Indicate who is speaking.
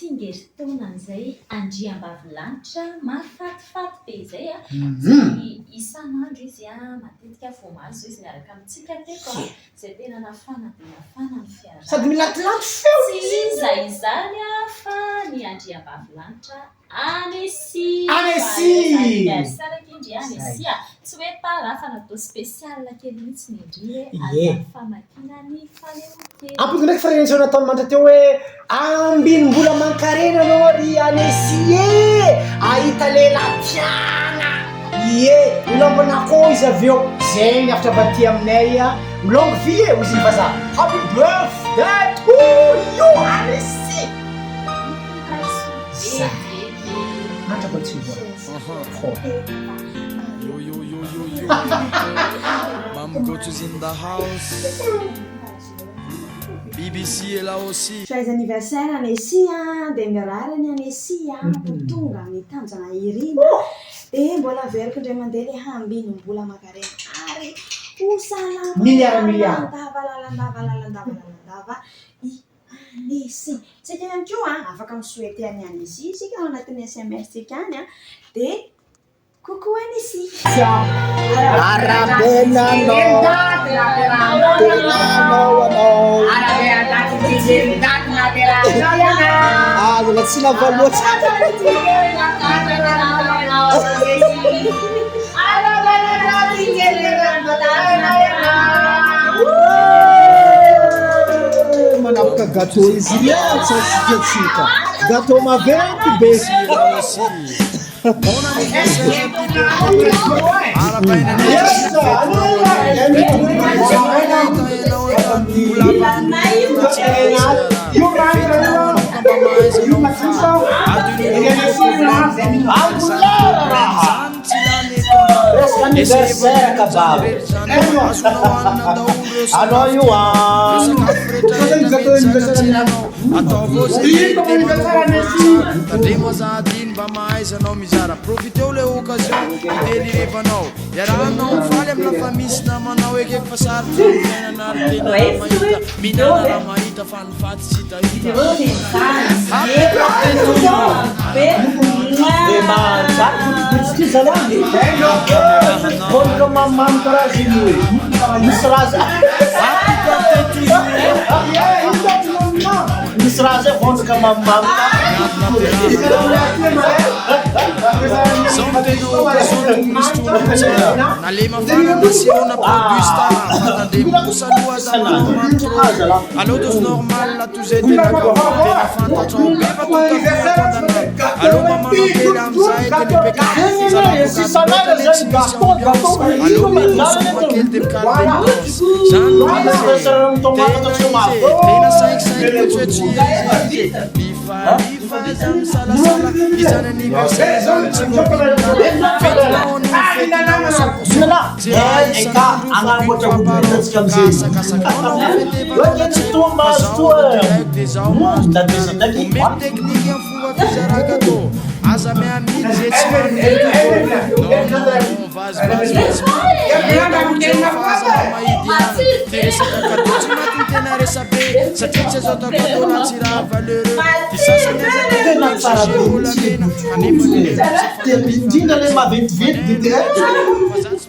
Speaker 1: tsingerin-taonan'izay andriambavilanitra mahafatifaty be izay a. Tsy isan'andro izy a, matetika vao omaly izao izy miaraka amintsika teto a, izay tena nafana dia nafana ny fiarahana.
Speaker 2: Sady milantolanto feo
Speaker 1: Tsy
Speaker 2: izy.
Speaker 1: iza izany a fa ny andriambavilanitra Anesy!
Speaker 2: Anesy!
Speaker 1: Anniversaire aky ndry Anesy a! Tsy hoe tara fa natao spécial kely mihitsy ny ndry hoe
Speaker 2: Ie.
Speaker 1: aza famakiana ny fanehoan-kevitra.
Speaker 2: Ampody ndraiky fa ren'izao nataon'i Manitra teo hoe ambinim-bola aman-karena anao ry Anesy e! Ahita lehilahy tiana! Ie! Milambon'akoho izy avy eo. Zay ny hafatra avy aty aminay a! Longue vie e! Hoy izy ny vazaha. Happy birthday to you Anesy! Zay. Manitra mbola tsy nivoaka. Ho.
Speaker 3: Yo yo yo yo yo Mam Gotos in the house BBC est là aussi.
Speaker 4: Joyeux anniversaire Anesy a, dia mirary an'i Anesy a ho tonga amin'ny tanjona irina, dia mbola averiko indray mandeha ilay hambinim-bola aman-karena ary ho salama
Speaker 2: Milliard milliard.
Speaker 4: lalandava lalandava lalandava lalandava i Anesy. Tsika ihany koa a, afaka mi-souhaiter an'i Anesy isika ao anatin'ny sms tsika any a, dia coucou Anesy.
Speaker 2: Arahabaina anao, teranao anao. Ah, mbola tsy lava loatra. Manapaka gâteau izy ry tsy asitratsika. Gâteau maventy be.
Speaker 3: Bon anniversaire happy birthday Arahabaina
Speaker 2: Presque anniversaire kabaro. Anao io ah.
Speaker 3: Tandremo azadiny mba mahaizanao mizara Profiteo le occasion idelirevanao Iarahanao mifaly amina fa misy namanao Ekeko fa sarotra ny fiainana ary tena raha mahita Mihinana raha mahita fa ny faty tsy hitahita Happy birthday to you
Speaker 2: Dia manjary fotsifotsy ty zalahy. Vôlaka mamimamy karaha zegny io e. Misy raha zay.
Speaker 3: Happy birthday to you
Speaker 2: Misy raha zay vôlaka mamimamy.
Speaker 3: Zao no tena occasion tokony hisotroana tsara Na le mafana na sirop na produit star Fa tandremo kosa aloha aza manao mamy trop Aleo dose normale toy izay tena kamo Tena fantatrao be fa tout à fait condamnable Aleo mba manao kely amizay tena impeccable Salama loatra le tsy misy ambiance Aleo mi-consomme kely de mi-calme de mi-danse Zany no izy e Tena izy e Tena saingisaingy fetsifetsy izy e Mifalifaly aza misalasala Izany anniversaire zany tsy mampidi-dalana Fetinao no fetinao 100% Tsy raha isan'andro fa une fois par an Ka asakasakanao no fetevana na tsia Fa zaho aloha direct de zaho mahazo dinara Omeko technique amin'ny fomba fizara gâteau Aza miamidy ze tsy manome cadeau Non non non vazy vazy vazy Ie daholo jereo fa aza mba mahidy ihany Ty resaka cadeau tsy maty ny tena resabe Satria tsy azo atao cadeau raha tsy raha valeureux Ty sasany aza
Speaker 2: Tena
Speaker 3: tena
Speaker 2: tsara
Speaker 3: sachet
Speaker 2: be
Speaker 3: volamena
Speaker 2: mihitsy
Speaker 3: Kanefa le
Speaker 2: le
Speaker 3: lelona tsy
Speaker 2: Indrindra le
Speaker 3: fanadino
Speaker 2: maventiventy de direct.
Speaker 3: Fa za tsy